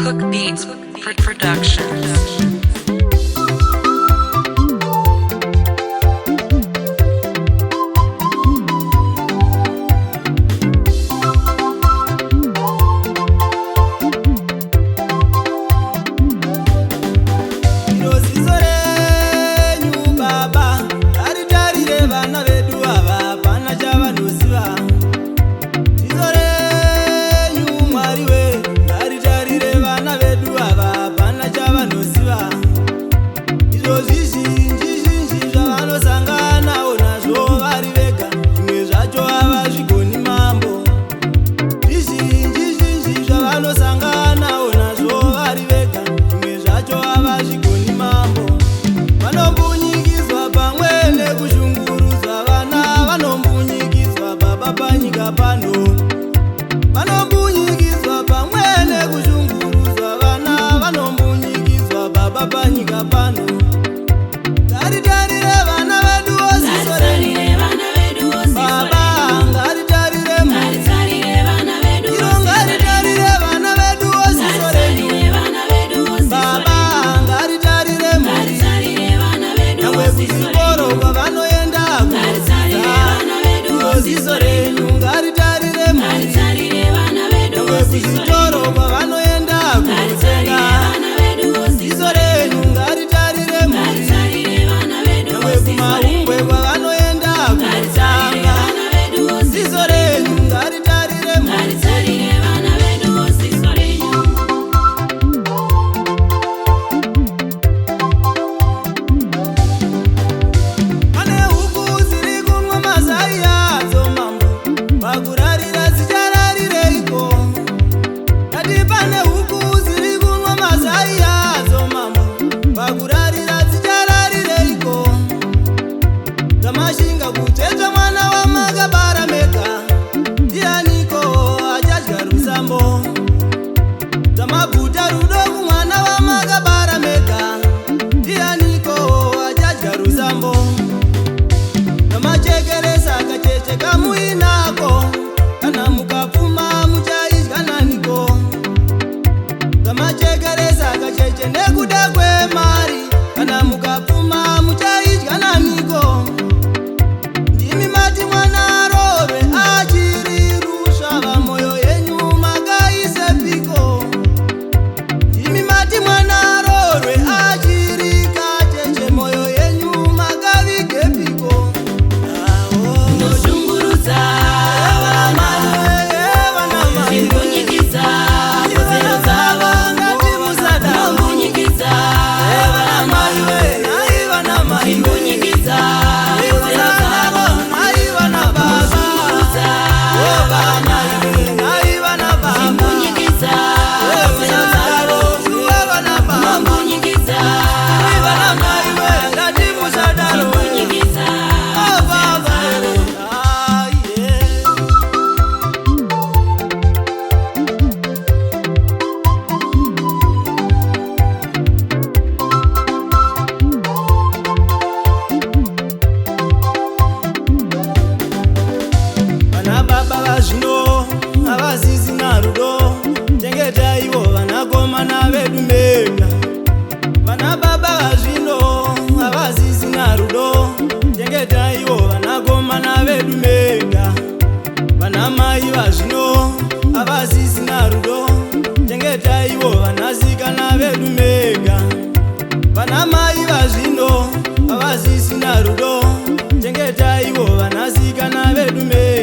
Cook Beats Productions. Iro ziso renyu baba ngaritarire vana vedu ava, hapana chavanoziva. Ziso renyu Mwari we ngaritarire vana vedu ava, hapana chavanoziva. Izvo zvizhinji zhinji zvavanosanganawo nazvo vari vega, zvimwe zvacho havazvigoni mambo. Zvizhinji zhinji zvavanosanganawo nazvo vari vega, zvimwe zvacho havazvigoni mambo. Vanombunyikidzwa pamwe nekushungurudzwa, vana vanombunyikidzwa baba panyika pano. Vanombunyikidzwa pamwe nekushungurudzwa, vana vanombunyikidzwa baba panyika pano. Ngaritarire vana vedu ziso renyu. Ngaritarire vana vedu ziso Baba renyu. ngaritarire mhuri. Ngaritarire vana vedu Iro ziso renyu. ngaritarire vana vedu ziso renyu. Ngaritarire vana vedu ziso Baba renyu. ngaritarire mhuri. Ngaritarire vana vedu Nyangwe ziso kuzvikoro renyu. kwavanoenda Ngaritarire kunodzidza, vana vedu iro ziso ziso renyu. renyu ngaritarire mhuri. Ngaritarire vana vedu Nyangwe ziso kuzvitoro renyu. kwavanoenda Ngaritarire kunotenga, vana vedu ziso ziso renyu. renyu ngaritarire mhuri. Ngaritarire vana vedu Nyangwe ziso kumahumbwe renyu. kwavanoenda Ngaritarire kunotanga, vana vedu ziso ziso renyu. renyu ngaritarire mhuri. Ngaritarire vana vedu ziso renyu. Pane huku dziri kunwa mazai adzo mambo, pakurarira dzichararireiko? Kati pane huku dziri kunwa mazai adzo mambo, pakurarira dzichararireiko? Dzamashinga kutsvetsva mwana wamakabara mega, ndianiko achadya rusambo? Dzamabvuta rudo kumwana wamakabara mega, ndianiko achadya rusambo? Kamachekeresa kacheche kamuinako, kana mukapfuma muchaidya naniko? Kamachekeresa kacheche nekuda kwemari, kana mukapfuma muchaidya naniko? Ndimi mati mwana arove achiri rusvava, moyo yenyu makaisepiko? Ndimi mati mwana arorwe achiri kacheche, moyo yenyu makavigepiko? Munoshungurudza vana, muchimbunyikidza kodzero dzavo. Munombunyikidza vana, muchimbunyikidza kodzero dzavo. Munoshungurudza vana, muchimbunyikidza kodzero dzavo. Munombunyikidza vana, muchimbunyikidza kodzero dzavo. Vana baba vazvino havasisina rudo, chengetaiwo vanakomana vedu mega. Vana baba vazvino havasisina rudo, chengetaiwo vanakomana vedu mega. Vana mai vazvino havasisina rudo, chengetaiwo vanasikana vedu mega. Vana mai vazvino havasisina rudo, chengetaiwo vanasikana vedu mega.